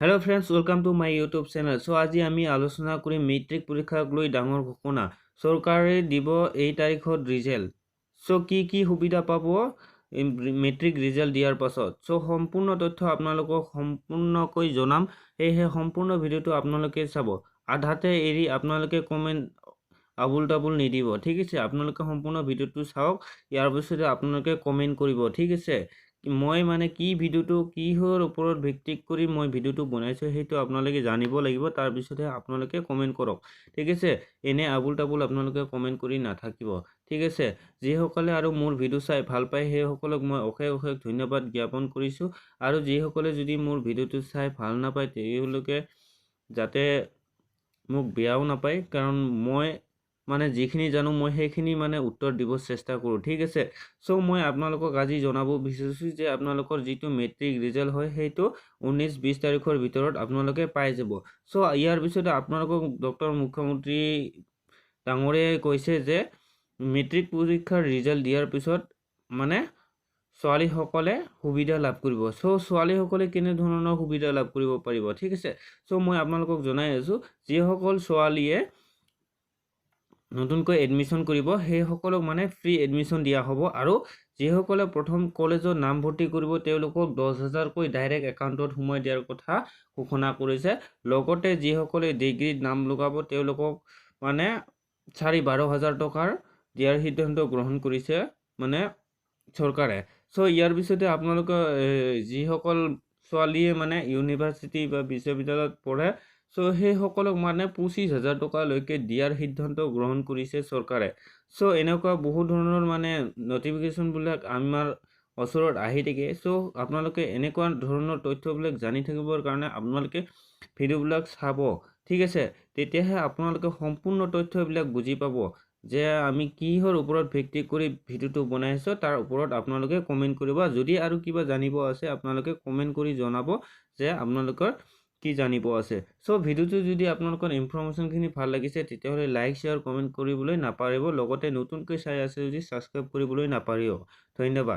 Hello friends, welcome to my YouTube channel. So আজি আমি আলোচনা কৰিম মেট্ৰিক পৰীক্ষাক লৈ ডাঙৰ ঘোষণা। চৰকাৰে দিব এই তাৰিখত ৰিজাল্ট। চ' কি কি সুবিধা পাব মেট্ৰিক ৰিজাল্ট দিয়াৰ পাছত, চ' সম্পূৰ্ণ তথ্য আপোনালোকক সম্পূৰ্ণকৈ জনাম। সেয়েহে সম্পূৰ্ণ ভিডিঅ'টো আপোনালোকে চাব, আধাতে এৰি আপোনালোকে কমেণ্ট আবুল তাবুল নিদিব, ঠিক আছে? আপোনালোকে সম্পূৰ্ণ ভিডিঅ'টো চাওক, ইয়াৰ পিছতে আপোনালোকে কমেণ্ট কৰিব, ঠিক আছে? মই মানে কি ভিডিঅ'টো কিহৰ ওপৰত ভিত্তি কৰি মই ভিডিঅ'টো বনাইছোঁ, সেইটো আপোনালোকে জানিব লাগিব, তাৰপিছতহে আপোনালোকে কমেণ্ট কৰক, ঠিক আছে? এনে আবুল তাবুল আপোনালোকে কমেণ্ট কৰি নাথাকিব, ঠিক আছে? যিসকলে আৰু মোৰ ভিডিঅ' চাই ভাল পায়, সেইসকলক মই অশেষ অশেষ ধন্যবাদ জ্ঞাপন কৰিছোঁ। আৰু যিসকলে যদি মোৰ ভিডিঅ'টো চাই ভাল নাপায়, তেওঁলোকে যাতে মোক বেয়াও নাপায়, কাৰণ মই মানে যিখিনি জানো মই সেইখিনি মানে উত্তৰ দিব চেষ্টা কৰোঁ, ঠিক আছে? চ' মই আপোনালোকক আজি জনাব বিচাৰিছোঁ যে আপোনালোকৰ যিটো মেট্ৰিক ৰিজাল্ট হয়, সেইটো 19 20 তাৰিখৰ ভিতৰত আপোনালোকে পাই যাব। চ' ইয়াৰ পিছতে আপোনালোকক ডক্টৰ মুখ্যমন্ত্ৰী ডাঙৰীয়াই কৈছে যে মেট্ৰিক পৰীক্ষাৰ ৰিজাল্ট দিয়াৰ পিছত মানে ছোৱালীসকলে সুবিধা লাভ কৰিব। চ' ছোৱালীসকলে কেনেধৰণৰ সুবিধা লাভ কৰিব পাৰিব, ঠিক আছে? চ' মই আপোনালোকক জনাই আছোঁ, যিসকল ছোৱালীয়ে নতুনকৈ এডমিশ্যন কৰিব, সেইসকলক মানে ফ্ৰী এডমিশ্যন দিয়া হ'ব। আৰু যিসকলে প্ৰথম কলেজত নামভৰ্তি কৰিব, তেওঁলোকক 10 হাজাৰকৈ ডাইৰেক্ট একাউণ্টত সোমাই দিয়াৰ কথা ঘোষণা কৰিছে। লগতে যিসকলে ডিগ্ৰীত নাম লগাব, তেওঁলোকক মানে 12.5 হাজাৰ টকাৰ দিয়াৰ সিদ্ধান্ত গ্ৰহণ কৰিছে মানে চৰকাৰে। চ' ইয়াৰ পিছতে আপোনালোকে যিসকল ছোৱালীয়ে মানে ইউনিভাৰ্চিটি বা বিশ্ববিদ্যালয়ত পঢ়ে, চ' সেইসকলক মানে 25 হাজাৰ টকালৈকে দিয়াৰ সিদ্ধান্ত গ্ৰহণ কৰিছে চৰকাৰে। চ' এনেকুৱা বহুত ধৰণৰ মানে নটিফিকেশ্যনবিলাক আমাৰ ওচৰত আহি থাকে। চ' আপোনালোকে এনেকুৱা ধৰণৰ তথ্যবিলাক জানি থাকিবৰ কাৰণে আপোনালোকে ভিডিঅ'বিলাক চাব, ঠিক আছে? তেতিয়াহে আপোনালোকে সম্পূৰ্ণ তথ্যবিলাক বুজি পাব যে আমি কিহৰ ওপৰত ভিত্তি কৰি ভিডিঅ'টো বনাইছোঁ। তাৰ ওপৰত আপোনালোকে কমেণ্ট কৰিব। যদি আৰু কিবা জানিব আছে, আপোনালোকে কমেণ্ট কৰি জনাব যে আপোনালোকৰ কি জানিব আছে। চ' ভিডিঅ'টো যদি আপোনালোকৰ ইনফৰ্মেশ্যনখিনি ভাল লাগিছে, তেতিয়াহ'লে লাইক, শ্বেয়াৰ, কমেণ্ট কৰিবলৈ নাপাহৰিব। লগতে নতুনকৈ চাই আছে যদি ছাবস্ক্ৰাইব কৰিবলৈ নাপাহৰিব। ধন্যবাদ।